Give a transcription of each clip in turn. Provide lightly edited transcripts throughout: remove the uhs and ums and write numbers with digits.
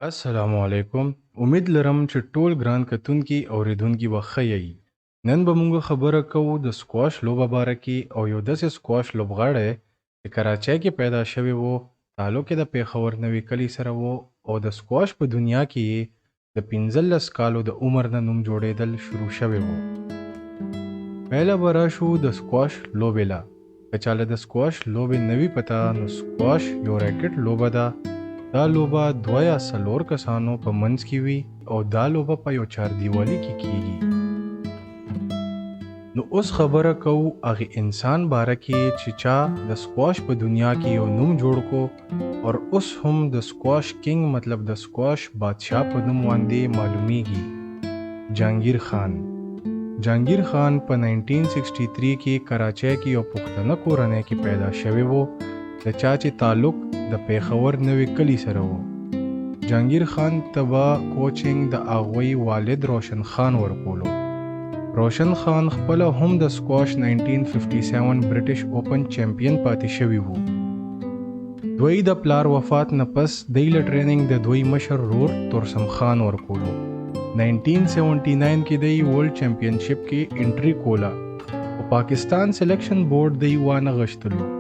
السلام علیکم. امید لرم چې ټول ګران کتونکي اوریدونکي به ښه یئ. نن به مونږ خبره کوو د سکواش لوبه باره کې او یو داسې سکواش لوبغاړی چې کراچۍ کې پیدا شوی وو، تعلق یې د پېښور نوي کلي سره وو او د سکواش په دنیا کې یې د 15 کالو د عمر نه نوم جوړېدل شروع شوی وو. پهله به راشو د سکواش لوبې له. که چاله د سکواش لوبې نه وي پته، نو سکواش یو ریکټ لوبه ده. دا لوبه دوه یا څلور کسانو په منځ کې وي او دا لوبه په یو چاردیوالي کې کیږي. نو اوس خبره کوو هغې انسان باره کې چې چا د سکواش په دنیا کې یو نوم جوړ کو اور اوس هم د سکواش کینګ، مطلب د سکواش بادشاه په نوم باندې معلومیږي، جهانګیر خان. جهانګیر خان په 1963 کې کراچۍ کې یو پښتنه کورنۍ کې پیدا شوی وو، د چا چې تعلق د پېښور نوي کلي سره وو. جهانګیر خان ته به کوچینګ د هغوی والد روشن خان ورکولو. روشن خان خپله هم د سکواش 1957 برټش اوپن چیمپین پاتې شوی وو. دوی د پلار وفات نه پس دی له ټریننګ د دوی مشر ورور تورسم خان ورکولو. 1979 کې دی ورلډ چیمپینشپ کې انټری کوله، خو پاکستان سلیکشن بورډ دی وانه غشتلو.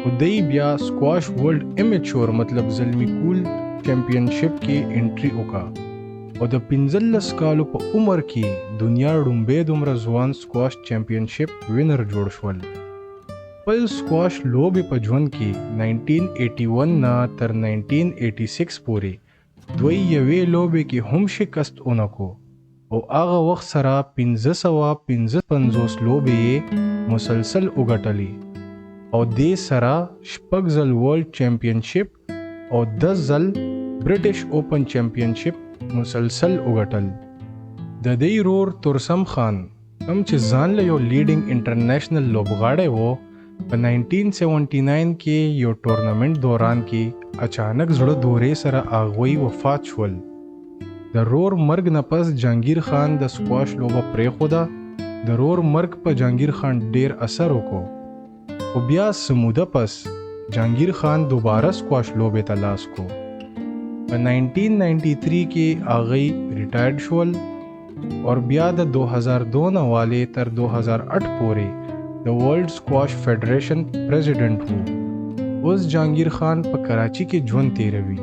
خو دی بیا سکواش ورلډ امیچور، مطلب زلمی کول چیمپینشپ کې انټری وکړه او د 15 کالو په عمر کې دنیا ړومبی دومره ځوان سکواش چیمپینشپ وینر جوړ شول. خپل سکواش لوبې په ژوند کې 1981 نه تر 1986 پورې دوی یوې لوبې کې هم شکست ونکو او هغه وخت سره 555 لوبې یې مسلسل وګټلې او دې سره شپږ ځل ورلډ چیمپینشپ او 10 ځل برټش اوپن چیمپینشپ مسلسل وګټل. د دې رور تورسم خان، کوم چې ځان له یو لیډینګ انټرنیشنل لوبغاړی وو، په 1979 کې یو ټورنمنټ دوران کې اچانک زړه دورې سره هغوی وفات شول. د رور مرګ نه پس جهانګیر خان د سکواش لوبه پرېښوده. د رور مرګ په جهانګیر خان ډیر اثر وکړو، خو بیا څه موده پس جهانګیر خان دوباره سکواش لوبې ته لاس کو. په 1993 کې هغوی ریټایرډ شول اور بیا د 2002 نه والې تر 2008 پورې د ورلډ سکواش فیډریشن پریزیډنټ وو. اوس جهانګیر خان په کراچي کې ژوند تیروي.